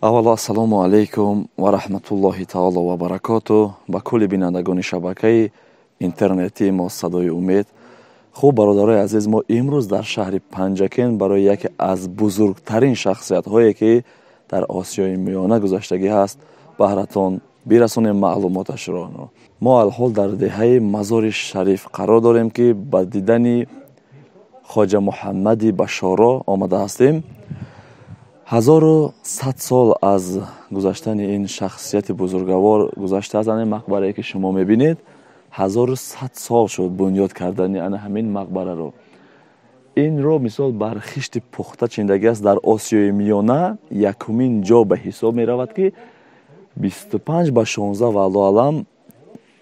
Аввало, ассалому алайкум ва раҳматуллоҳи таоло ва баракоту ба кулли бинандагони шабакаи интернетии мо «Садои умед». Хуб, бародарои азиз, мо имрӯз дар шаҳри Панҷакент барои яке аз бузургтарин шахсиятҳое, ки дар Осиёи Миёна гузаштагӣ ҳаст, баҳратон бирасонем маълумоташро. Мо алҳол дар деҳаи Мазори Шариф қарор дорем, ки ба дидани Хоҷа Муҳаммади Башоро омада ҳастем. 1100 сол аз гузаштани ин шахсияти бузургавор гузаштааст. Ана мақбарае, ки шумо мебинед, 1100 сол шуд бунёд кардани ана ҳамин мақбараро. Инро мисол бар хишти пухта чиндагӣ аст. Дар Осиёи Миёна якумин ҷо ба ҳисоб меравад, ки 25 ба 16, валлоҳу аълам,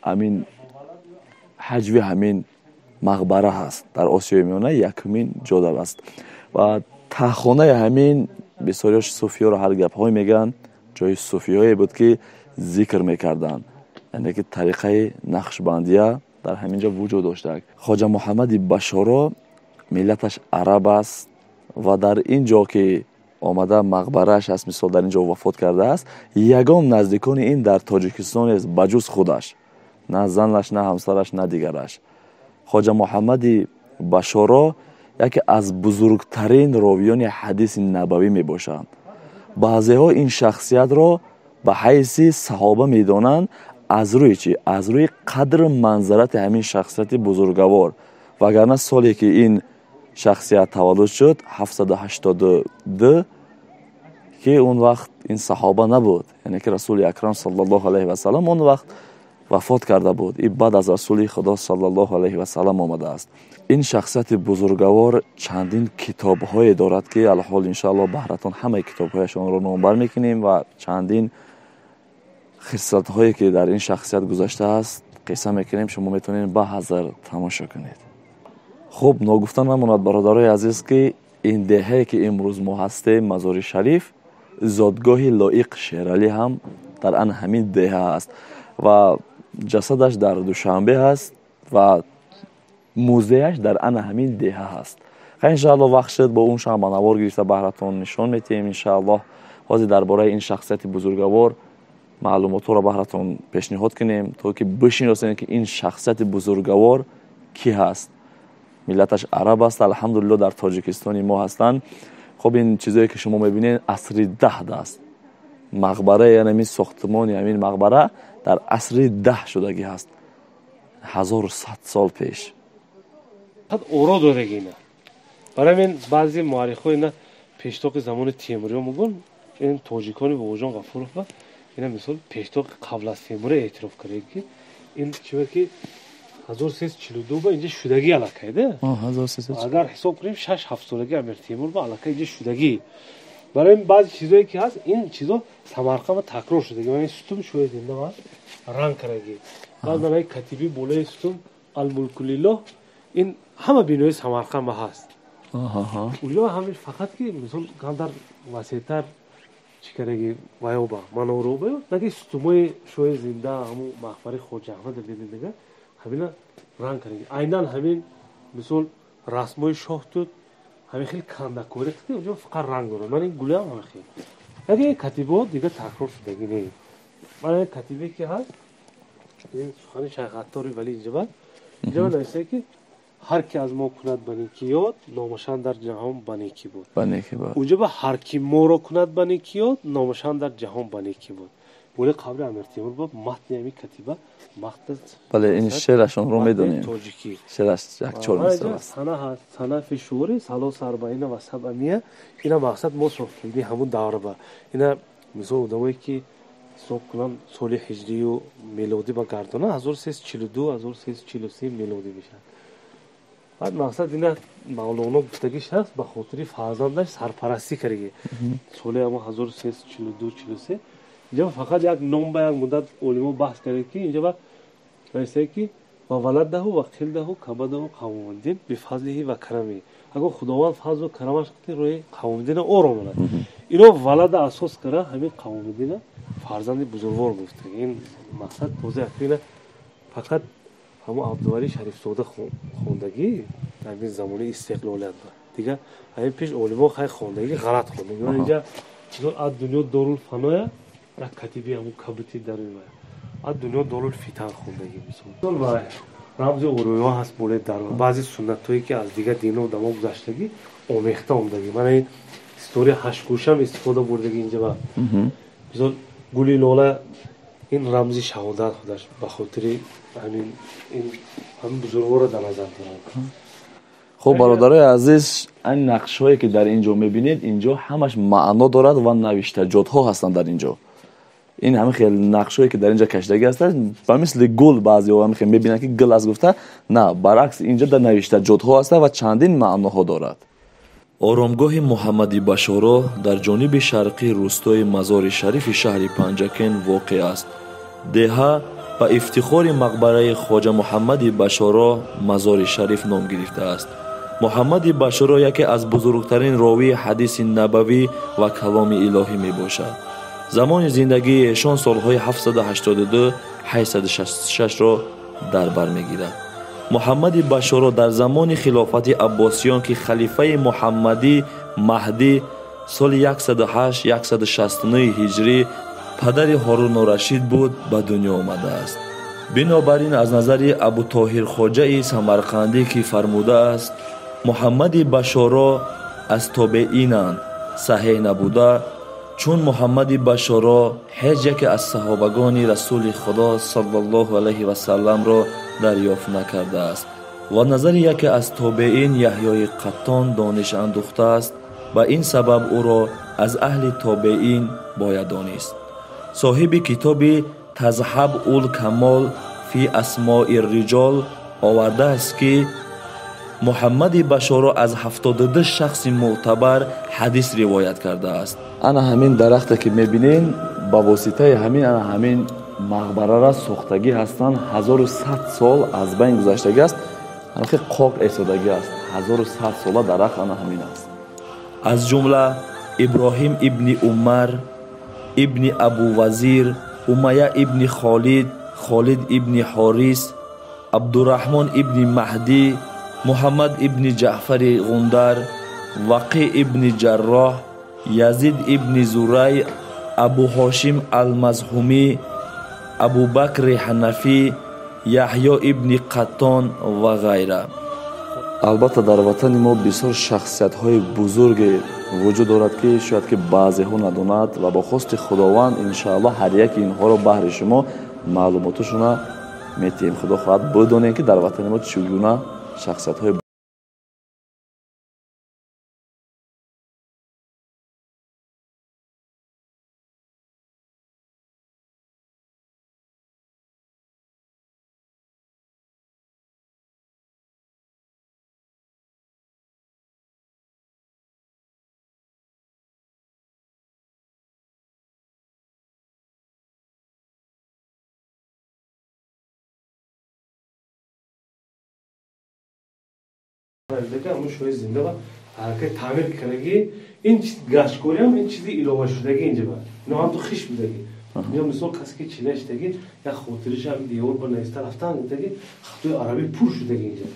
ҳамин ҳаҷви ҳамин мақбара ҳаст. Дар Осиёи Миёна якумин ҷо аст. Ва таҳхонаи ҳамин, бисёриёш суфиёро ҳар гапҳое мегӯянд, ҷои суфиҳое буд, ки зикр мекарданд, яъне ки тариқаи Нақшбандия дар ҳамин ҷо вуҷуд доштак. Хоҷа Муҳаммади Башоро миллаташ араб аст ва дар ин ҷо, ки омада мақбарааш аст, мисол, дар ин ҷо вафот кардааст. Ягон наздикони ин дар Тоҷикистон нест ба ҷуз худаш, на занаш, на ҳамсараш, на дигараш. Хоҷа Муҳаммади Башоро яке аз бузургтарин ровиёни ҳадиси набавӣ мебошанд. Баъзеҳо ин шахсиятро ба ҳайси саҳоба медонанд. Аз рӯи чӣ? Аз рӯи қадру манзарати ҳамин шахсияти бузургавор. Вагарна соле, ки ин шахсият таваллуд шуд, 782, ки он вақт ин саҳоба набуд, яъне ки Расули Акрам саллаллоҳу алайҳи васалам он вақт вафот карда буд. И баъд аз Расули Худо саллаллоҳу алайҳи васалам омадааст. Ин шахсияти бузургавор чандин китобҳое дорад, ки алҳол, иншоаллоҳ, баҳратон ҳамаи китобҳояшонро номбар мекунем ва чандин хислатҳое, ки дар ин шахсият гузаштааст, қисса мекунем. Шумо метавонед ба ҳазар тамошо кунед. Хуб, ногуфта намонад, бародарои азиз, ки ин деҳае, ки имрӯз мо ҳастем, Мазори Шариф, зодгоҳи Лоиқ Шералӣ ҳам дар ан ҳамин деҳа аст ва ҷасадаш дар Душанбе ҳаст ва музеяш дар ана ҳамин деҳа ҳаст. Иншааллоҳ, вақт шуд, бо он шам ба навор гирифта баҳратон нишон метиҳем, иншааллоҳ. Ҳозир дар бораи ин шахсияти бузургавор маълумотҳоро баҳратон пешниҳод кунем, то ки бишиносем, ки ин шахсияти бузургавор кӣ ҳаст. Миллаташ араб аст, алҳамдулилло, дар Тоҷикистони мо ҳастанд. Хуб, ин чизое, ки шумо мебинед, асри даҳ аст. Мақбара, яъне ҳамин сохтмони ҳамин мақбара дар асри 10 шудагӣ ҳаст, 1100 сол пеш. Оро дораги ина. Барои ҳамин баъзе муаррихҳо ина пештоқи замони Темуриё мегӯн. Ин тоҷикони Бобоҷон Ғафуров ина мисол пештоқи қабл аз Темура эътироф кардем, ки ин чиба ки 1342 ба инҷа шудагӣ аллакай да. Агар ҳисоб кунем, 6-7 солаги Амир Темур ба аллакай инҷа шудагӣ. Барои ин баъзе чизое, ки ҳаст, ин чизо Самарқанд ба такрор шудагӣ. Ман сутун шояд зинда ба ранг карагӣ, баъд манаи катиби болои сутун «Алмулку лиллоҳ», ин ҳама бинои Самарқанд ба ҳаст. Уҷо ҳамин, фақат ки мисол камтар васеътар чӣ караги ваёба маноробаё, наки сутумои шоҳи зинда, ҳамун мақбараи Хоҷа Аҳмад бинедага, ҳамина ранг караги, айнан ҳамин мисол расмои шоҳ тут ҳамин хел кандакорӣ қити уҷо фақат ранг дорад. Ман ин гулиам ҳамин хел, яке ин катибаҳо дига такрор шудагӣ не. Ман ин катибе, ки ҳаст, ин сухани Шайх Аттори Вали. Инҷаба нависта, ки ҳар ки аз мо кунад ба некӣ ёд, номашан дар ҷаҳон ба некӣ буд. Унҷа ба ҳар ки моро кунад ба некӣ ёд, номашан дар ҷаҳон ба некӣ буд. Болои қабри Амир Темур ба матни ҳамин катиба. Бале, ин шеърашонро медонем. Тоҷикӣ. Шеъраш як чор мисра аст. Сана ҳаст, сана фи шуҳури салосу арбаина ва сабъамия. Ина мақсад мо сохтагӣ ҳамун давра ба ина мисол одамое, ки ҳисоб кунанд, соли ҳиҷрию мелодӣ ба гардона, 1342, 1343 мелодӣ мешавад. Баъд мақсад ина Мавлоно гуфтагиш ҳаст, ба хотири фарзандаш сарпарастӣ кардаги соли ҳамо 1342, 43. Инҷа фақат як ном ба як муддат олимо баҳс карда, ки инҷа ба навистае, ки ва валадаҳу ва қилдаҳу кабадаҳу Қавомуддин бифазлиҳи ва карамиҳи. Агар Худованд фазлу карамаш қити рӯи Қавомуддина оромонад, ино валада асос кара ҳамин Қавомуддина фарзанди бузургвор гуфта. Ин мақсад тоза якина фақат ҳамо Абдувалӣ Шарифзода хондагӣ ҳамин замони истиқлолият ба дига ҳамин пеш олимо хай хондагӣ, ғалат хондагӣ. Инҷа Мисол ад дунё дорул фаноя як катиби ҳамун кабути даруни вай. Ад дунё дорул фитан хондагӣ мисол. Ва рамзи ориёиҳо ҳаст болои дар. Баъзе суннатҳое ки аз дигар дино одамо гузаштагӣ омехта омдагӣ. Мана ин история ҳаштгӯшам истифода бурдагӣ инҷа ба. Мисол гули лола ин рамзи шаҳодат худаш ба хотири ҳамин ин ҳамин бузургворо дар назар дорад. Хуб, бародарои азиз, ин нақшҳое ки дар ин ҷо мебинед, ин ҷо ҳамаш маъно дорад ва навиштаҷотҳо ҳастанд дар ин ҷо. Ин ҳамин хел нақшҳое ки дар ин ҷо кашидагӣ ҳастанд, ба мисли гул баъзеҳо ҳамин хел мебинанд ки гул аст гуфта, на, баръакс ин ҷо дар навиштаҷотҳо ҳастанд ва чандин маъноҳо дорад. Оромгоҳи Муҳаммади Башоро дар ҷониби шарқии рӯстои Мазори Шарифи шаҳри Панҷакент воқеъ аст. Деҳа ба ифтихори мақбараи Хоҷа Муҳаммади Башоро Мазори Шариф ном гирифтааст. Муҳаммади Башоро яке аз бузургтарин ровии ҳадиси набавӣ ва каломи илоҳӣ мебошад. Замони зиндагии эшон солҳои 782-866-ро дар бар мегирад. Муҳаммади Башоро дар замони хилофати Аббосиён ки халифаи Муҳаммадӣ Маҳдӣ соли 108-169 ҳиҷрӣ падари Ҳорунурашид буд, ба дунё омадааст. Бинобар ин аз назари Абутоҳир Хоҷаи Самарқандӣ ки фармудааст Муҳаммади Башоро аз тобеинанд, саҳеҳ набуда, чун Муҳаммади Башоро ҳеҷ яке аз саҳобагони Расули Худо саллаллоҳу алайҳи васалламро дарёфт накардааст ва назари яке аз тобеин Яҳёи Қаттон дониш андӯхтааст, ба ин сабаб ӯро аз аҳли тобеин бояд донист. Соҳиби китоби Тазҳаб ул Камол фи асмои риҷол овардааст ки Муҳаммади Башоро аз 72 шахси мӯътабар ҳадис ривоят кардааст. Ана ҳамин дарахте ки мебинен, ба воситаи ҳамин ана ҳамин мақбарара сохтагӣ ҳастанд. 1100 сол аз байн гузаштагӣ аст. Ҳамин қоқ эсодагӣ аст. 1100 сола дарахт ана ҳамин аст. Аз ҷумла Иброҳим ибни Умар, ибни Абувазир, Умая ибни Холид, Холид ибни Ҳорис, Абдурраҳмон ибни Маҳдӣ, Муҳаммад ибни Ҷаъфари Ғундар, Вақӣ ибни Ҷарроҳ, Язид ибни Зурай, Абу Ҳошим Алмазҳумӣ, Абубакри Ҳанафӣ, Яҳё ибни Қаттон ва ғайра. Албатта дар ватани мо бисёр шахсиятҳои бузурге вуҷуд дорад ки шояд ки баъзеҳо надонад ва бо хости Худованд иншааллоҳ ҳар яки инҳоро баҳри шумо маълумоташона метиҳем. Худо хоҳад бидонем ки дар ватани мо чӣ гуна шахсиятҳои ҳамун шоҳи зинда ва ҳаракати таъмир кардагӣ, ин гаштгориам ин чизи иловашудагӣ инҷа ба ино ҳам ту хиш будагӣ. Ё мисол касе ки чила шудагӣ, як хотириш ҳам девор ба нависта рафтан гуфтагӣ, хатои арабӣ пур шудагӣ инҷа.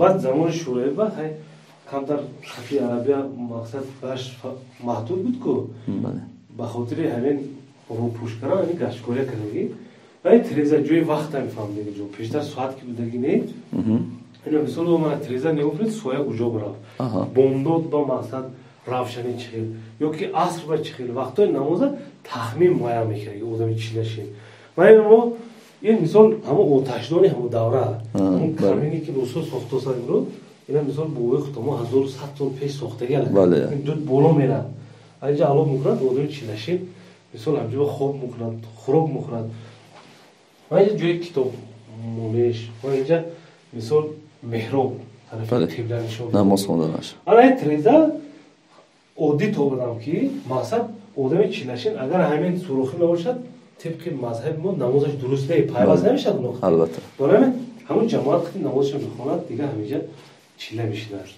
Баъд замони шӯравӣ ба хай камтар хати арабия мақсад баш маҳдуд буд ку, ба хотири ҳамин рӯпӯш кардан ҳамин гаштгория кардагӣ. Ва ин тиреза ҷои вақт ҳам фаҳмидагӣ ҷо пештар соат ки будагӣ не. Ина мисол мана тиреза нигоҳ кунед, соя куҷо бирафт, бомдод ба мақсад равшани чӣ хел ё ки аср ба чӣ хел, вақтҳои намоза тахмин муайян мекард одами чилашин. Мана мо ин мисол ҳамон оташдони ҳамон давра, ҳамон камине ки русо сохтосад имрӯз, ина мисол бобои худомо 1100 сол пеш сохтагӣ аллакай. Ин дуд боло мерад, инҷа алов мекунад, одами чилашин мисол ҳамҷо хоб мекунад, хӯрок мехӯрад. Мана инҷа ҷои китоб монеш, мана инҷа мисол меҳроб тарафи қибла нишон намоз хонданаш. Ана ин тиреза оддӣ тобадам ки мақсад одами чилашин агар ҳамин сурохӣ набошад, тибқи мазҳаби мо намозаш дуруст не, пайваст намешавад он вақт. Албатта. Барои ҳамин ҳамун ҷамоат қити намозашро мехонад, дига ҳаминҷа чила мешинад.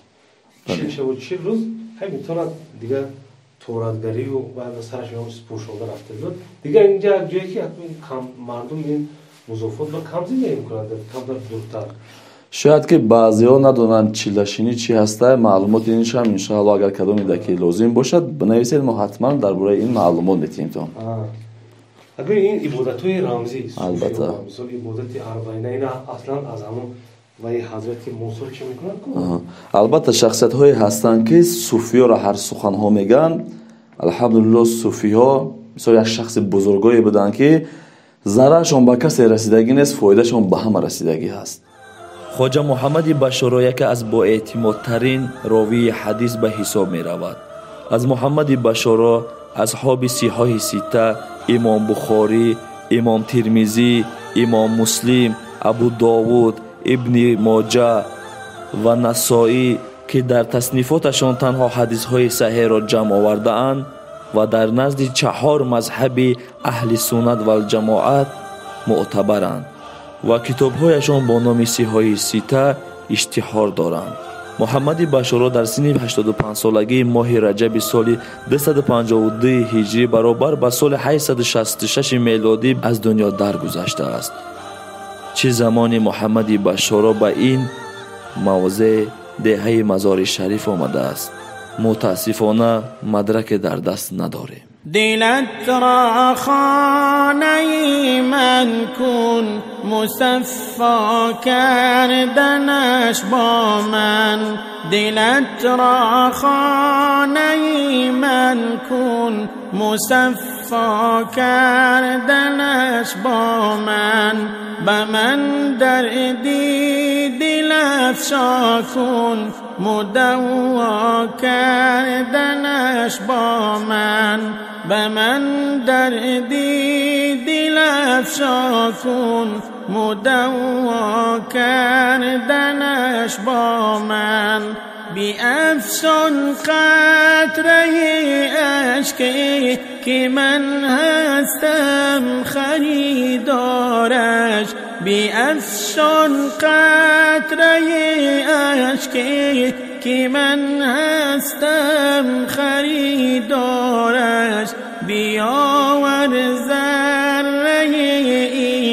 40 шабу 40 рӯз ҳай метавонад дига торатгарию баъд сараш меомад пӯшонда рафта биёд. Дига инҷа як ҷое ки мардум ин музофот ба кам зиндагӣ мекунанд, камтар дуртар. Шояд ки баъзеҳо надонанд чиллашинӣ чӣ ҳаста. Маълумоти иншам иншоалло агар кадоме ки лозим бошад, бинависед, мо ҳатман дар бораи ин маълумот метиҳем то. Агар ин ибодатҳои рамзӣ, албатта, мисол ибодати арбаина, ина аслан аз ҳамон ваи ҳазрати Мусо чӣ мекунанд? Албатта, шахсиятҳое ҳастанд, ки суфиёро ҳар суханҳо мегӯянд. Алҳамдулилло, суфиҳо мисол як шахси бузургое буданд, ки зараршон ба касе расидагӣ нест, фоидашон ба ҳама расидагӣ ҳаст. Хоҷа Муҳаммади Башоро яке аз боэътимодтарин ровии ҳадис ба ҳисоб меравад. Аз Муҳаммади Башоро асҳоби Сиҳоҳи Ситта, Имом Бухорӣ, Имом Тирмизӣ, Имом Муслим, Абу Довуд, Ибни Моҷа ва Насоӣ, ки дар таснифоташон танҳо ҳадисҳои саҳеҳро ҷамъ овардаанд ва дар назди чаҳор мазҳаби аҳли суннат валҷамоат мӯътабаранд ва китобҳояшон бо номи Сиҳоҳи Сита иштиҳор доранд. Муҳаммади Башоро дар синни 85-солагии моҳи раҷаби соли 252 ҳиҷрӣ, баробар ба соли 866 мелодӣ, аз дунё даргузаштааст. Чӣ замони Муҳаммади Башоро ба ин мавзеъ, деҳаи Мазори Шариф, омадааст, мутаассифона мадраке дар даст надорем. دلت را خانه من کن، مصفا کردنش با من. دلت را خانه من کن، مصفا کردنش با من. به من دردی دل افشا کن، مدوا کردنش با من. به من دردی دل افشا کن، مدوا کردنش با من. بیفشان قطره اشکی که من هستم خریدارش. بیفشان قطره اشکی که من هستم خریدارش. بیاور ذره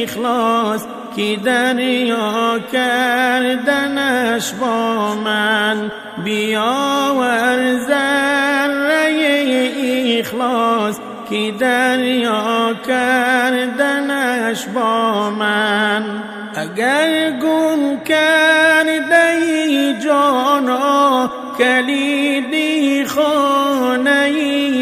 اخلاص که دریا کردنش با من. بیاور ذره اخلاص که دریا کردنش با من. اگر گم کرده ای جانا کلیدی خانه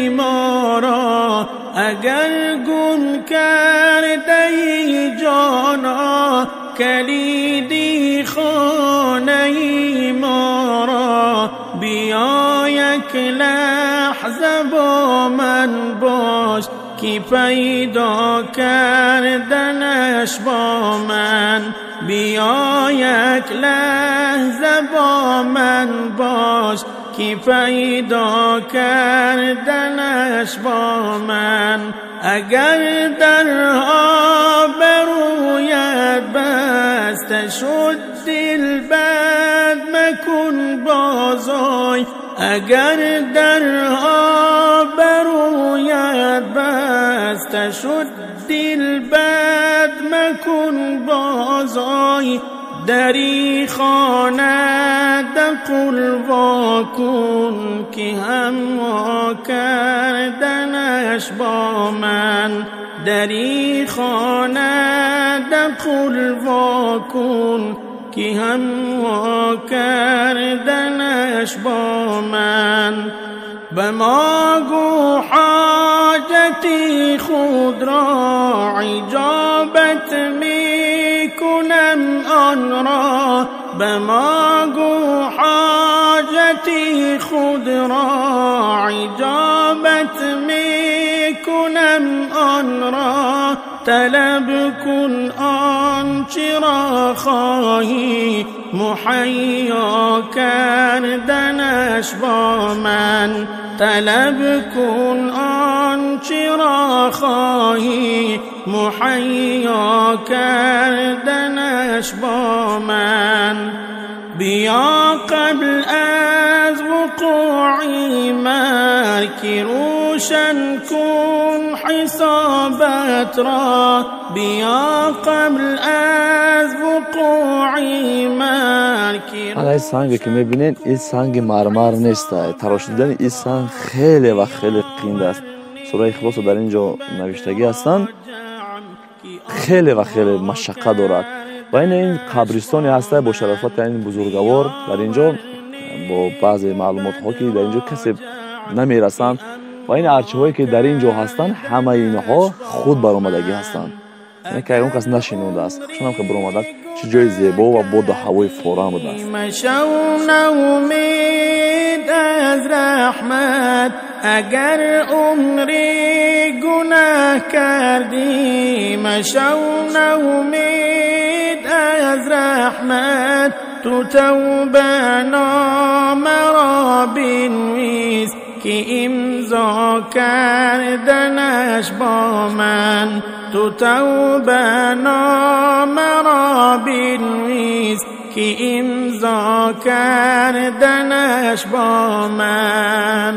ما را، اگر گم کرده ای جانا کلیدی خانه ما را، بیا یک لحظه با من باش که پیدا کردنش با من. بیا یک لحظه با من باش که پیدا کردنش با من. اگر درها برویت بسته شد دل بد مکن بازای. اگر درها برویت بسته شد دل بد مکن بازای. دری خانه دقل وا کن که هم وا کردنش با من. دری خانه دقل وا کن که هم وا کردنش با من. به ما گو حاجتی خود را اجابت می کنم آن را. به ما گو حاجتی خود را اجابت می کنم آن را. طلب کن آنچه را خواهی مهیا کردنش با من. طلب کن آنچه را خواهی مهیا کردنش با من. بیا قبل از وقوع مرگ رو روشن کن حسابت را، بیا قبل از وقوع مرگ. Ана санге ки мебинед, ин санги мармар нест. Тарошидани ин санг хеле ва хеле қинд аст. Сураи Ихлосро дар ин ҷо навиштагӣ ҳастанд, хеле ва хеле машаққат дорад. Ва ин қабристоне ҳаста бо шарофати ин бузургавор. Дар ин ҷо бо баъзе маълумотҳо, ки дар ин ҷо касе намерасанд, ва ин арчаҳое ки дар ин ҷо ҳастанд, ҳамаи инҳо худ баромадагӣ ҳастанд, яъне ки ягон кас нашинондааст, хушонам ки баромадааст. Чӣ ҷои зебо ва боду ҳавои форам будааст. مشو نومید از رحمت، اگر عمری گناه کردی مشو نومید از رحمت، تو توبه نامه را بنویس که امضا کردنش با من، تو توبه نامه را بنویس که امضا کردنش با من.